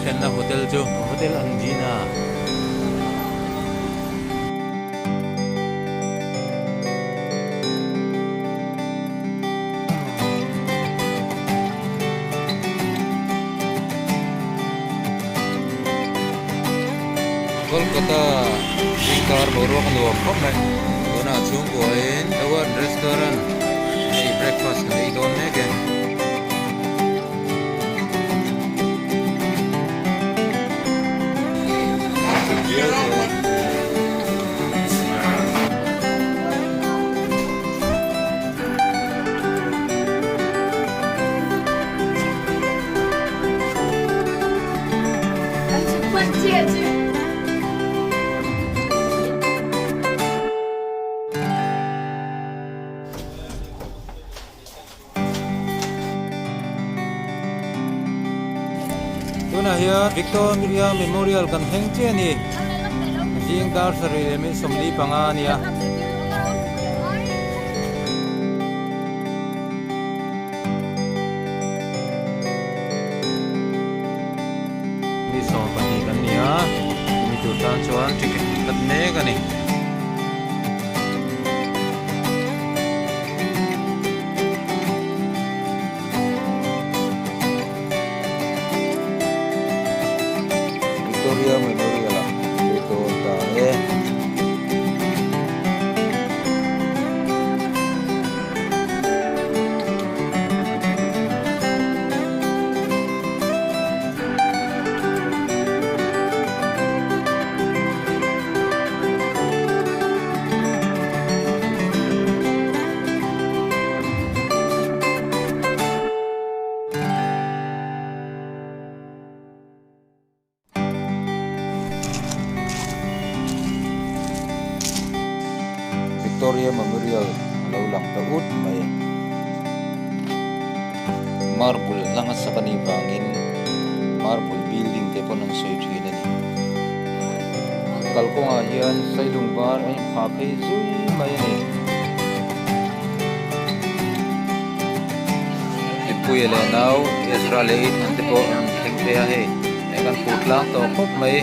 thlenna hotel chu Hotel Anjina. Kolkata zingkar boruak a nuam khawp mai. Tunah chhungkuain The World Restaurant hei breakfast kan ei dawn mek e. Tunah hian Victoria Memorial kan thleng chiah a ni. Zing dar sarih leh minute 45 a nia. Mi 12 kan ni a, mi tur tan chuan ticket kat mek a ni. Victoria Memorial ah lut dawn ta e. Victoria Memorial a lo lang ta ut mai. Marble hlanga sak a nih vangin marble building te pawn an sawi thin a ni. Kalkawngah hian sailung var a inphah phei zui mai a ni. Mipuia leh nau Ezra leh Ethan te pawh an thleng phei a hei hei kan hmuh tlang tawh khawp mai.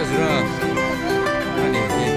Ezra a nih hi.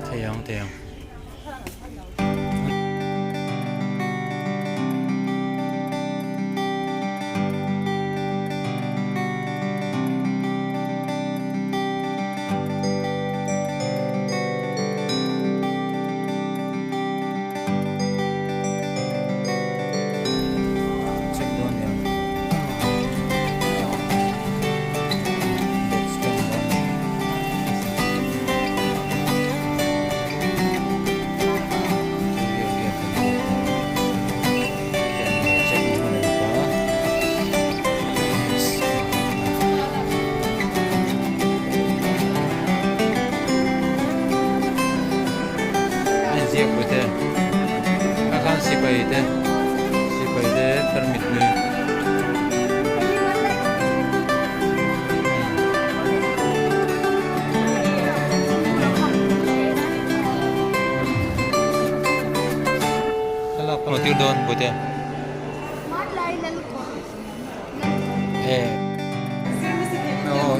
Thei ang thei ang. Check dawn nia. Box scan dawn nia. Ziak bute a khan sipai te.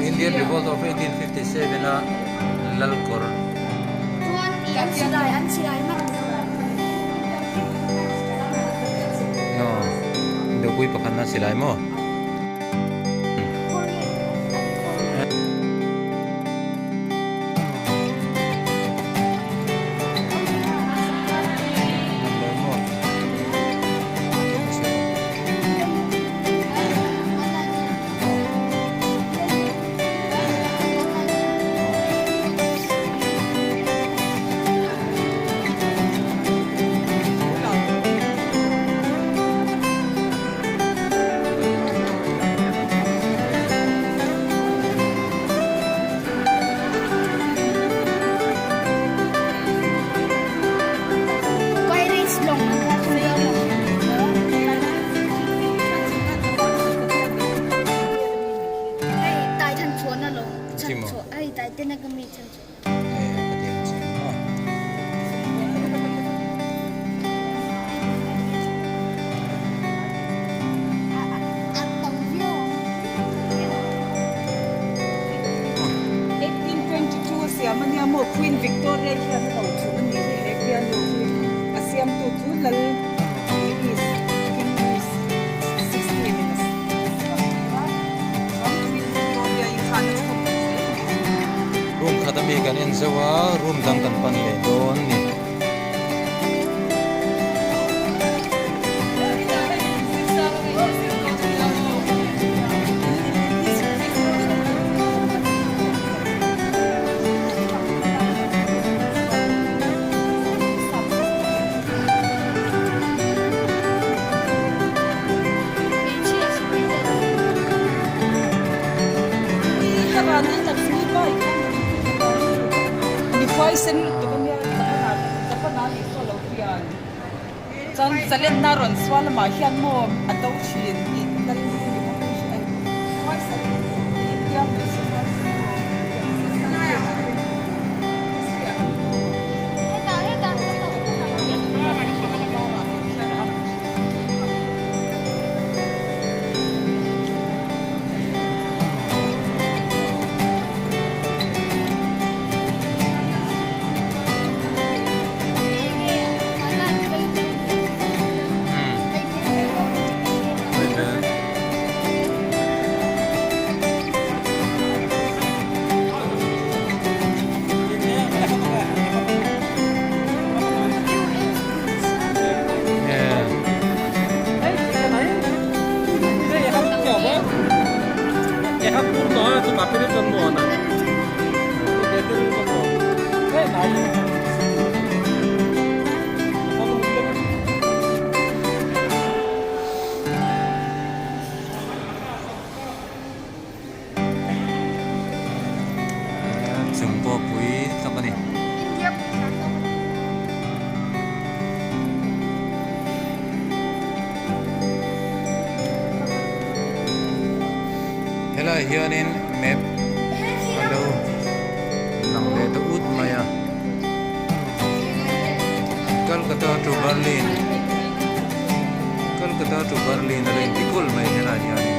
Indian Revolt of 1857 a lal kawr. Aw Indopui pakhatna silai maw? Siam a nia maw Queen Victoria hian a lo chhun a nih hi he piano hi a siamtu chu Lal Louis King Louis 16 in a siam a chuan Queen Victoria i khan a chhawm zel a ni. Room khat ami kan en zauh a, room dang kan pan leh dawn a ni. Chung pawh pui tak a ni. Helai hianin map a lo lang leh ta ut mai a. Calcutta to Berlin Calcutta to Berlin a lo inti kulh mai helai hianin.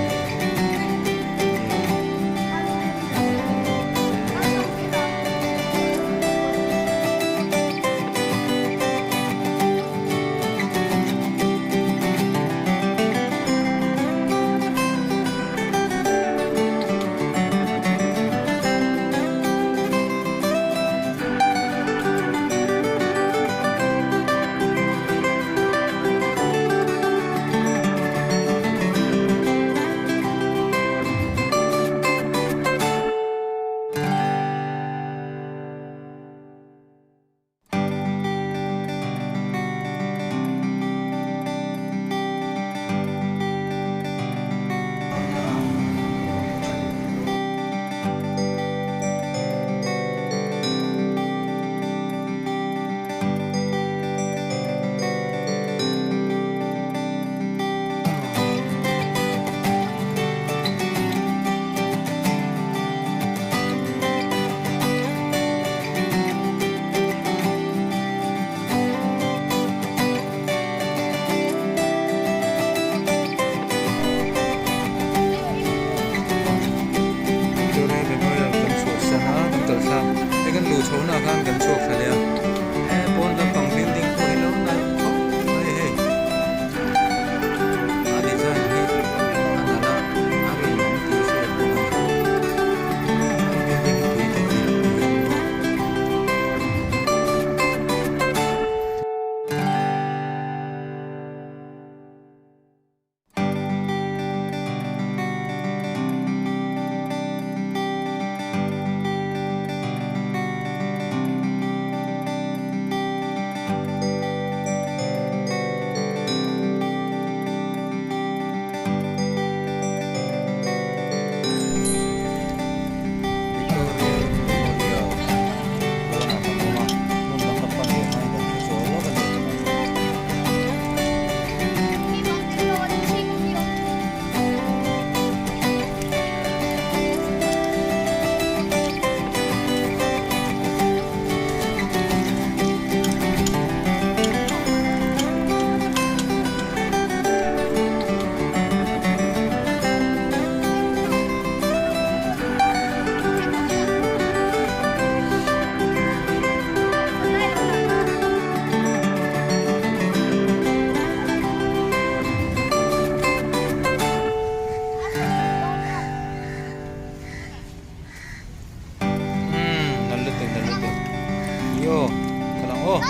Aw.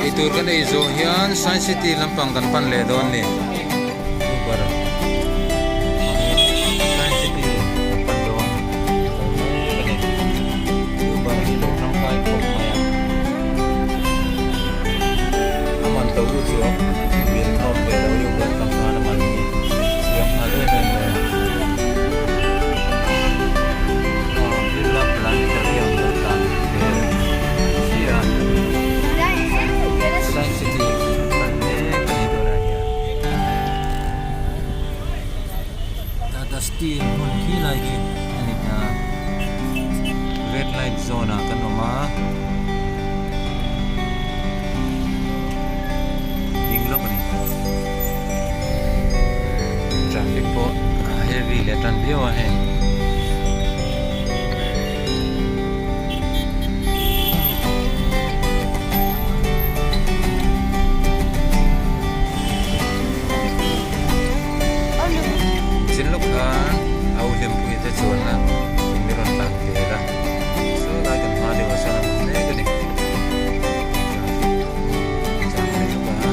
Eitur kan ei zawh hian Science City lampang kan pan leh dawn ni. Uber hmangin Science City kan pan dawn mek a ni. Uber hi lo tangkai khawp mai a. A man to u chuak bill hnawm ve lo Uber tang khan a man hi chiang nghal em em mai a. Birla Planetarium kan tlan vel chiah a. Science City kan pan mek a ni tunah hian. Tata Steel hmun khi lai hi a ni ta. Red light zone ah kan awm a. Ding lawk a ni. Traffic pawh a heavy leh tan viau a hei. Chin lawk khan a u hlimpui te chuanna in mi rawn tlan tel a, saw lai kan hma deuh ah sawn a hmu mek a ni. Traffic jam leh lawk a,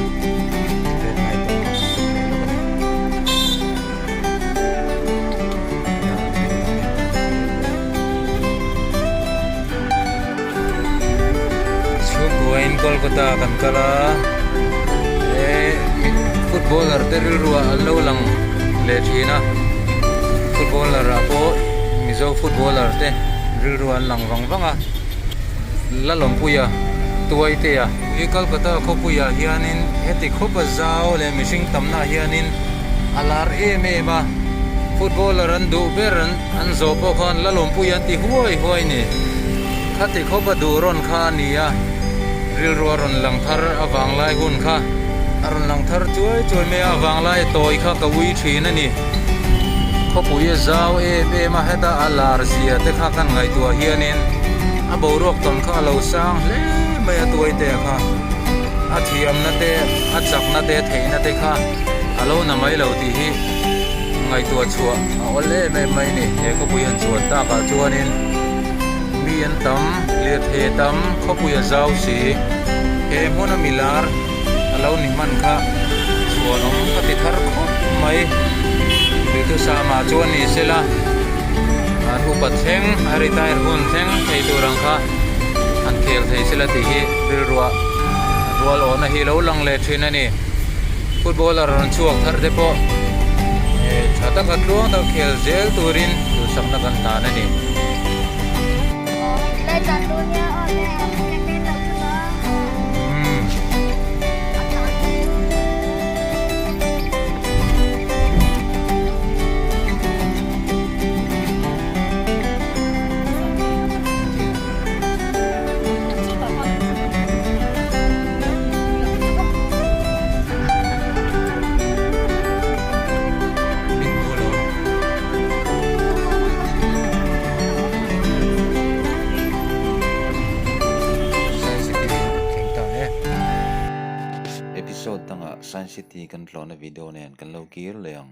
red light pawh a hmu leh lawk a ni. Chhungkuain Kolkata kan kal a, he footballer te rilruah an lo lang leh thin a, footballer ah pawh Mizo footballer te rilruah an lang vang vang a, Lalawmpuia Tuaitea. He Kolkata khawpuiah hianin heti khawp a zau leh mihring tamnaah hianin a lar em em a, footballer an duh ber an zawh pawh khan Lalawmpuia an ti huai huai ni. Khati khawp a duh rawn kha a ni a, rilru a rawn lang thar a vanglai hun kha a rawn lang thar chuai chuai mai a, a vanglai tawi kha ka ui thin a ni. Khawpui a zau em em a, heta a lar zia te kha kan ngaihtuah hianin a boruak tawn kha a lo sang hle mai a tuaite kha a thiamna te a chakna te theihna te kha a lo na mai lo tih hi ngaihtuah chhuah a awl em em mai a ni. He khawpui han chuan takah chuanin mi an tam, lirthei a tam, khawpui a zau si. He hmuna milar a lo ni hman kha chhuanawm ka ti thar khawp mai. Duhthusama chuan ni sela an upa thleng a retire hun thleng thei tur ang kha han khel thei sela tih hi rilruah rual awhna hi lo lang leh thin a ni. Footballer rawn chhuak thar te pawh tha taka tluang tak khel zel turin duhsakna kan hlan a ni. Episode dangah Science City kan tlawhna video nen kan lo kir leh ang.